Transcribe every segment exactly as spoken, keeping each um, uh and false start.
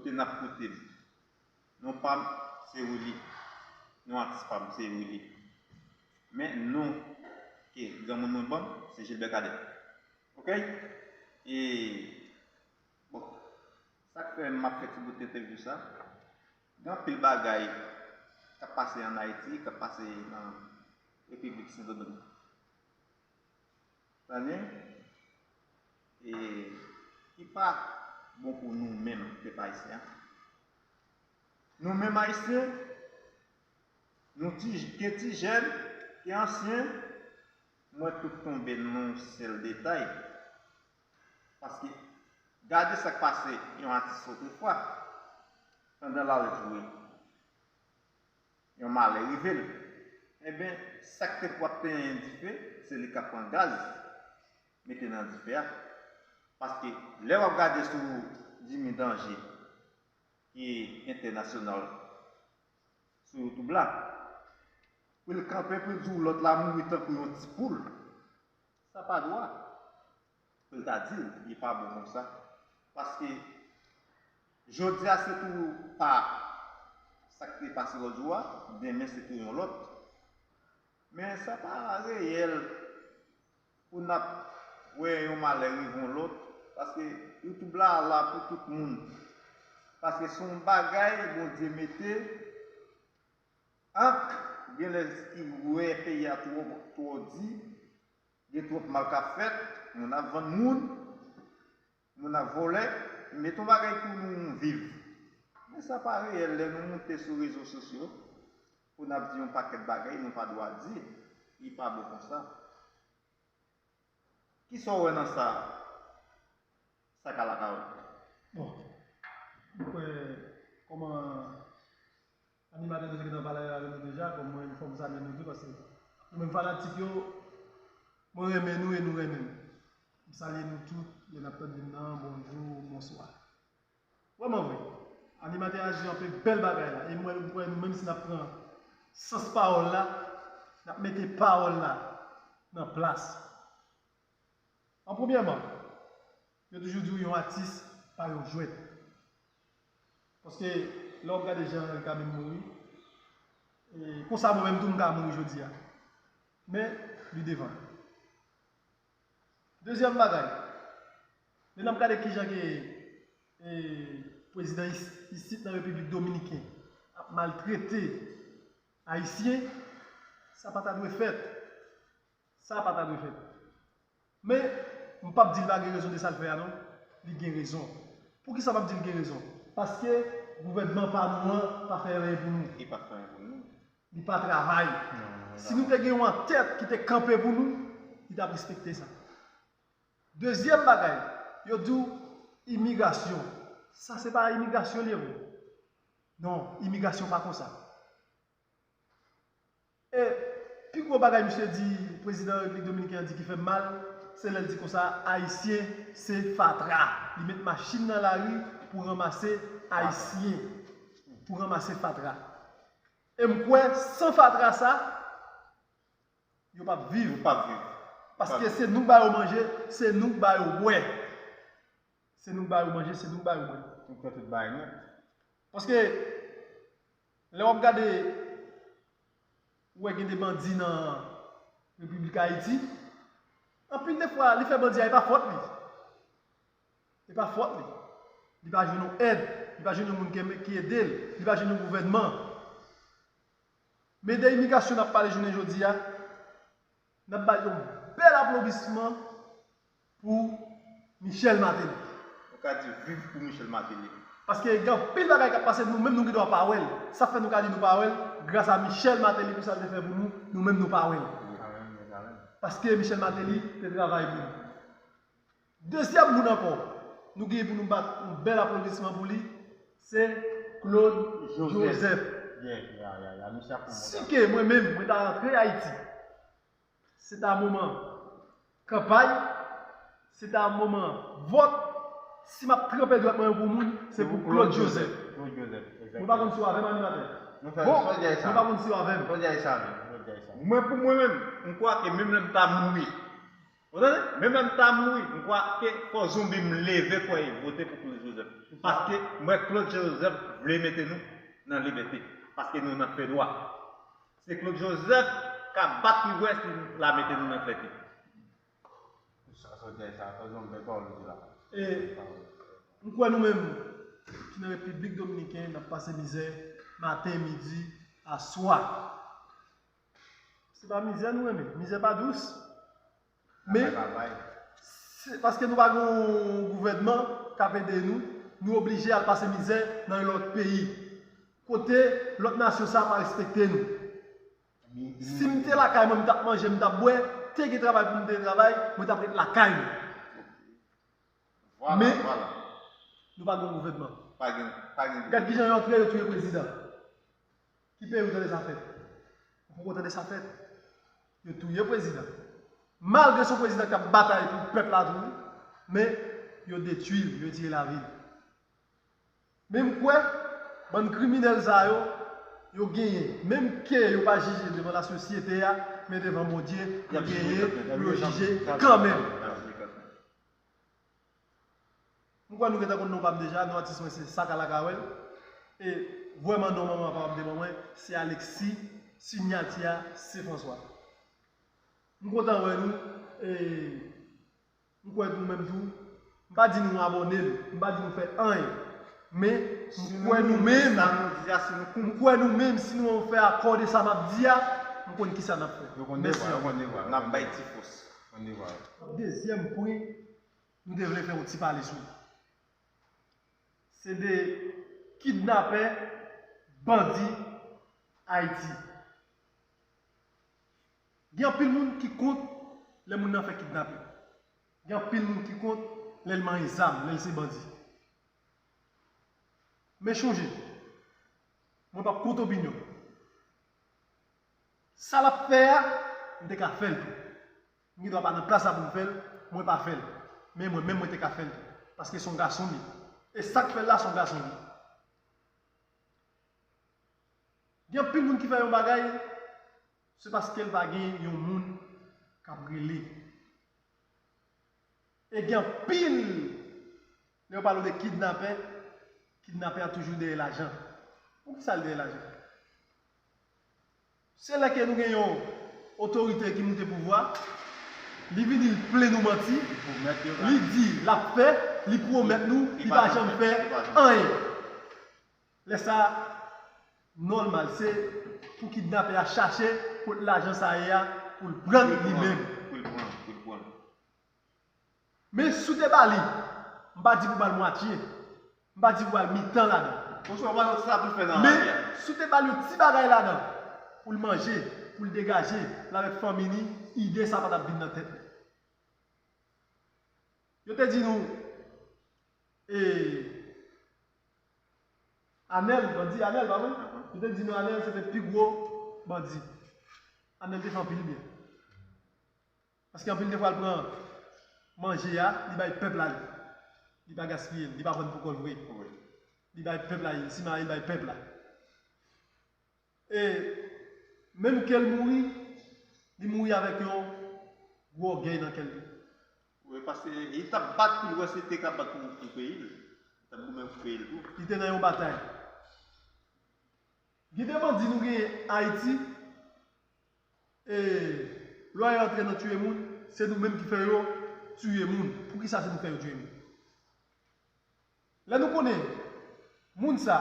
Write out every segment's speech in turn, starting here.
Kote n ap koute m. Non pa m, se Willy. Non atis pa m, se Willy. Men non ke granmoun mwen ban m, se Gilbert Cadet. Oke? E, bon, sa k fè m ap fè ti bout entèvyou sa, gen anpil bagay k ap pase ann Ayiti, k ap pase nan Repiblik Sendomeng. Tande? E ki pa bon pou nou menm, pèp ayisyen. Nou menm ayisyen, nou ti, ke ti jèn, ke ansyen, mwen tout tonbe nan yon sèl detay. Paske, gade sa k pase yon atis otrefwa, pandan l al jwe, yon malè rive l. Enben, sa k te pou ap tenyen dife, se li k ap pran gaz, mete nan dife a. Paske, lè w ap gade sou Jimmy Danger, ki entènasyonal sou YouTube la, pou l kanpe, pou l di w lòt la mouri tankou yon ti poul. Sa pa dwa. Pou l ta di l, li pa bon konsa. Paske, jodi a se tou pa sa k te pase lòt jou a, demen se tou yon lòt. Men sa pa reyèl pou n ap wè yon malè rive yon lòt, paske YouTube la la pou tout moun. Paske se yon bagay Bondye mete, ank gen lè ki wè peyi a twò, twò di, gen twòp mal k ap fèt, moun ap vann moun, moun ap vòlè, met yon bagay pou nou viv. Men sa pa reyèl lè nou moute sou rezo sosyo pou n ap di yon pakèt bagay nou pa dwa di, li pa bon konsa. Kisa w wè nan sa, sa k a lakay ou? Bon, mwen kwè kòman animatè nou te gentan pale avè nou deja, kòm mwen, fò m salye nou tou, paske nou menm fanatik yo, mwen renmen nou e nou renmen m. M salye nou tout, lè n ap tande m nan, bonjou, bonswa. Vrèman vre, animatè a di anpe bèl bagay la, e mwen, m kwè nou menm si n ap pran sans pawòl la, n ap mete pawòl la nan plas. An premyèman, yo toujou di w yon atis pa yon jwèt. Paske lè w ap gade jan Henri Camin mouri, e konsa mwen menm tou m ka mouri jodi a. Men, li devan. Dezyèm bagay, lè n ap gade kijan ke, e, prezidan is-, isit nan Repiblik Dominiken ap maltrete Ayisyen, sa pa ta dwe fèt. Sa pa ta dwe fèt. Men, m p ap di l pa gen rezon de sa l fè a non. Li gen rezon. Poukisa m ap di l gen rezon? Paske gouvènman pa nou an pa fè anyen pou nou. Li pa fè anyen pou nou. Li pa travay. Non, non, non. Si nou te gen yon tèt ki te kanpe pou nou, li t ap respekte sa. Dezyèm bagay, yo di w imigrasyon. Sa se pa imigrasyon li ye vre. Non, imigrasyon pa konsa. E pi gwo bagay misye di, prezidan Repiblik Dominiken an di ki fè m mal, se lè l di konsa, Ayisyen se fatra. Li met machin nan lari pou ranmase Ayisyen, pou ranmase fatra. E m kwè, san fatra sa, yo p ap viv. Yo p ap viv. Paske se nou k ba yo manje, se nou k ba yo bwè. Se nou k ba yo manje, se nou k ba yo bwè. Nou pran tout bagay nèt. Paske, lè w ap gade, ou wè gen de bandi nan Repiblik Ayiti, anpil de fwa, li fè bandi a, e pa fòt li. E pa fòt li. Li pa jwenn yon èd, li pa jwenn yon moun ki, ki ede l, li pa jwenn yon gouvènman. Men de imigrasyon n ap pale jounen jodi a, n ap bay yon bèl aplodisman pou Michel Martelly. Nou ka di viv pou Michel Martelly. Paske gen anpil bagay k ap pase, nou menm nou gen dwa pa wè l. Sa fè nou ka di nou pa wè l, gras a Michel Martelly pou sa l te fè pou nou, nou menm nou pa wè l. Paske Michel Martelly te travay pou nou. Dezyèm moun ankò, nou gen pou nou bat yon bèl aplodisman pou li, se Claude Joseph. Joseph. Yeah, yeah, yeah, yeah. Misye ap fè yon bon travay. Si ke mwen menm, mwen ta rantre Ayiti, se ta moman kanpay, se ta moman vòt, si m ap tranpe dwèt mwen pou moun, se pou Claude Joseph. Claude Joseph, egzakteman. Mwen pa konn si w avè m, animatè. Bon, mwen pa konn si w avè m. Claude Joseph, Claude Joseph. Mwen, pou mwen menm, m kwè ke menm lè m ta mouri, Ou tande? Menm lè m ta mouri, m kwè ke fò zonbi m leve kò e vote pou Claude Joseph. Paske m wè Claude Joseph vle mete nou nan libète. Paske nou nan fedwa. Se Claude Joseph k ap bat pou wè si l a mete nou nan trete. Sa, sa w di a, sa, sa, sa, bèl pawòl ou di la. E, m kwè nou menm ki nan Repiblik Dominiken, n ap pase mizè maten, midi, aswè. Se pa mizè nou renmen. Mizè pa dous. Men, se paske nou pa gen yon gouvènman k ap ede nou, nou oblije al pase mizè nan yon lòt peyi. Kote lòt nasyon sa pa respekte nou. Si m te lakay mwen, m t ap manje, m t ap bwè, te gen travay pou m te travay, mwen t ap ret lakay mwen. Men, nou pa gen yon gouvènman. Gad kijan yo antre, yo touye prezidan. Ki peyi ou tande sa fèt? Ou poko tande sa fèt? Yo touye prezidan. Malgre se yon prezidan k ap batay pou pèp la tou, men yo detwi l, yo retire lavi l. Men m kwè, bann kriminèl sa yo, yo genyen. Menm ke yo pa jije devan lasosyete a, men devan Bondye, yo genyen pou yo jije kanmenm. M kwè nou gentan konn non pa m deja, non atis mwen se Saka Lakawèl. E vrèman non manman papa m te ban mwen, se Alexis, sinyati a se François. M kontan wè nou, e m kwè nou menm tou, m pa di nou abòne l, m pa di nou fè anyen. Men, m kwè nou menm, m kwè nou menm, si nou fè akò de sa m ap di a, m konn kisa n ap fè. Mèsi anpil. N ap bay ti fòs. Dezyèm pwen, nou te vle fè yon ti pale sou li. Se de kidnapè, bandi Ayiti. Gen anpil moun ki kont lè moun nan fè kidnape. Gen anpil moun ki kont lè l manyen zam, lè l se bandi. Men chonje, mwen p ap kont opinyon. Sa l ap fè a, m te ka fè l tou. M gen dwa pa nan plas la pou m fè l, mwen pa fè l. Men mwen menm, mwen te ka fè l tou. Paske se yon gason m ye. E sa k fè l la, se yon gason m ye. Gen anpil moun ki fè yon bagay, se paske l pa gen yon moun k ap rele. E gen anpil, lè yo pale w de kidnapè, kidnapè a toujou dèyè lajan. Poukisa l dèyè lajan? Se lè ke nou gen yon otorite ki moute pouvwa, li vini, li plen nou manti, li di l ap fè, li pwomèt nou, li pa janm fè anyen. Lè sa a, nòmal, se pou kidnapè a chache kot lajan sa ye a, pou l pran l li menm. Pou l pran, pou l pran. Men si w te ba li, m pa di pou ba l mwatye, m pa di pou ba l mitan ladan. Oswa ba l sa pou l fè nan lavi a. Men si w te ba l yon ti bagay ladan, pou l manje, pou l degaje, l avèk fanmi li, ide sa pa t ap vin nan tèt li. Yo te di nou, e, Anèl, bandi Anèl, pa vre? Yo te di nou Anèl se te pi gwo bandi. Anèl te fè anpil byen. Paske anpil de fwa l pran manje a, li bay pèp la li. Li pa gaspiye l, li pa vann pou kò l vre. Li bay pèp la, li simaye, li bay pèp la. E menm ke l mouri, li mouri avèk yon gwo ògèy nan kè l tou. Wi, paske li t ap bat pou l wè si l te ka bat pou, pou peyi l. Li t ap goumen pou peyi l tou. Li te nan yon batay. Gen de bandi nou genyen Ayiti, e lè yo antre nan tiye moun, se nou menm ki fè yo tiye moun. Poukisa se nou fè yo tiye moun? Lè nou konnen moun sa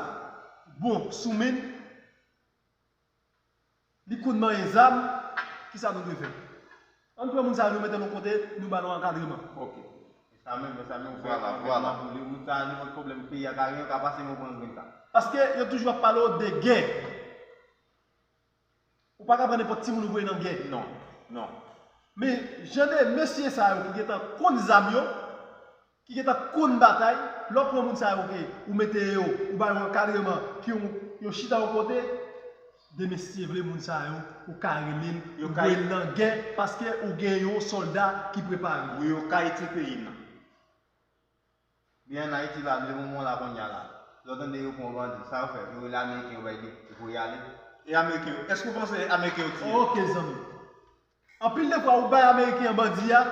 bon sou men, li konn manyen zam, kisa nou dwe fè? Ann pran moun sa yo, nou mete l yon kote, nou ba l yon ankadreman. Ok. E sa menm, e sa menm, vwala, vwala. Moun sa, nenpòt pwoblèm peyi a ka gen, yo ka pase, men yo pran grenn sa. Paske yo toujou ap pale w de gè. Ou pa ka pran nenpòt timoun ou voye nan gè. Non, non. Men jan de mesye sa yo ki gentan konn zam yo, ki gentan konn batay, lè w pran moun sa yo ke ou mete yo, ou ba yo ankadreman, ki yon, yo chita yon kote, de mesye vle moun sa yo, ou ka rele l, ou voye l nan gè, paske ou gen yon sòlda ki prepare. Wi, yo ka itye peyi n nan. Men ann Ayiti la, le moman la kounye a la, lè w tande yo pran bandi, sa yo fè? Yo rele Ameriken, yo bay de, yo voye ale. E Ameriken yo, èske w panse Ameriken yo tiye? Ok, zanmi. Anpil de fwa, ou bay Ameriken an bandi a,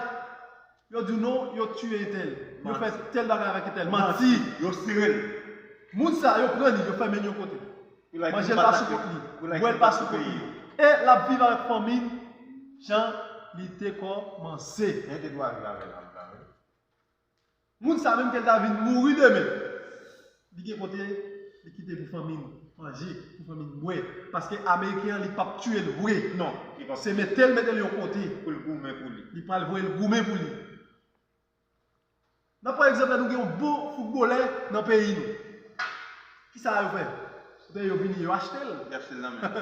Yo di w non, yo tiye entèl. Yo fè tèl bagay avèk entèl. Manti. Yo sere l. Moun sa, yo pran li, yo fèmen l yon kote. Manje l pa sou kont li. Bwè l pa sou kont li. E l ap viv avèk fanmi l jan li te kòmanse. Moun sa menm ke l ta vin mouri demen, li gen kote li kite pou fanmi l manje, pou fanmi l bwè. Paske Ameriken an, li p ap tiye l vre. Non. Se mete l, mete l yon kote. Pou l goumen pou li. Li pral voye l goumen pou li. Nan pran egzanp la, nou gen yon bon foutbolè nan peyi nou. Kisa yo fè? Kote yo vini, yo achte l. Yo achte l nan men.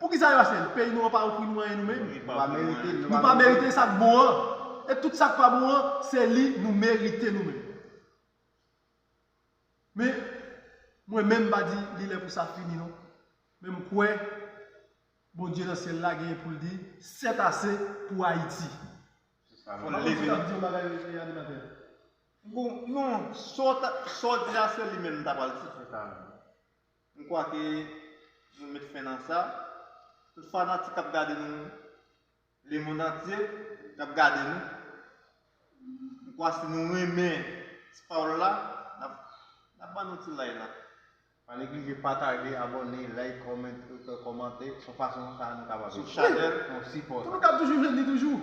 Poukisa yo achte l? Peyi nou an pa ofri nou anyen nou menm. Nou pa merite, nou pa merite sa k bon an. E tout sa k pa bon an, se li nou merite nou menm. Men, mwen menm m pa di li lè pou sa fini non. Men m kwè Bondye nan syèl la genyen pou l di sètase pou Ayiti. Fò n leve. Di yon bagay, eh, animatè. Bon, non, sa w ta- sa w di a, se li menm m ta pral di. M kwè ke nou met fen nan sa. Tout fanatik k ap gade nou, lemonn antye, k ap gade nou, m kwè si nou renmen ti pawòl la, n ap, n ap ban nou ti like la. Pa neglije pataje, abòne, like, comment, kòmante. Se yon fason sa nou kapab sou chanèl, yon sipò. Pou nou kab toujou jwenn li toujou.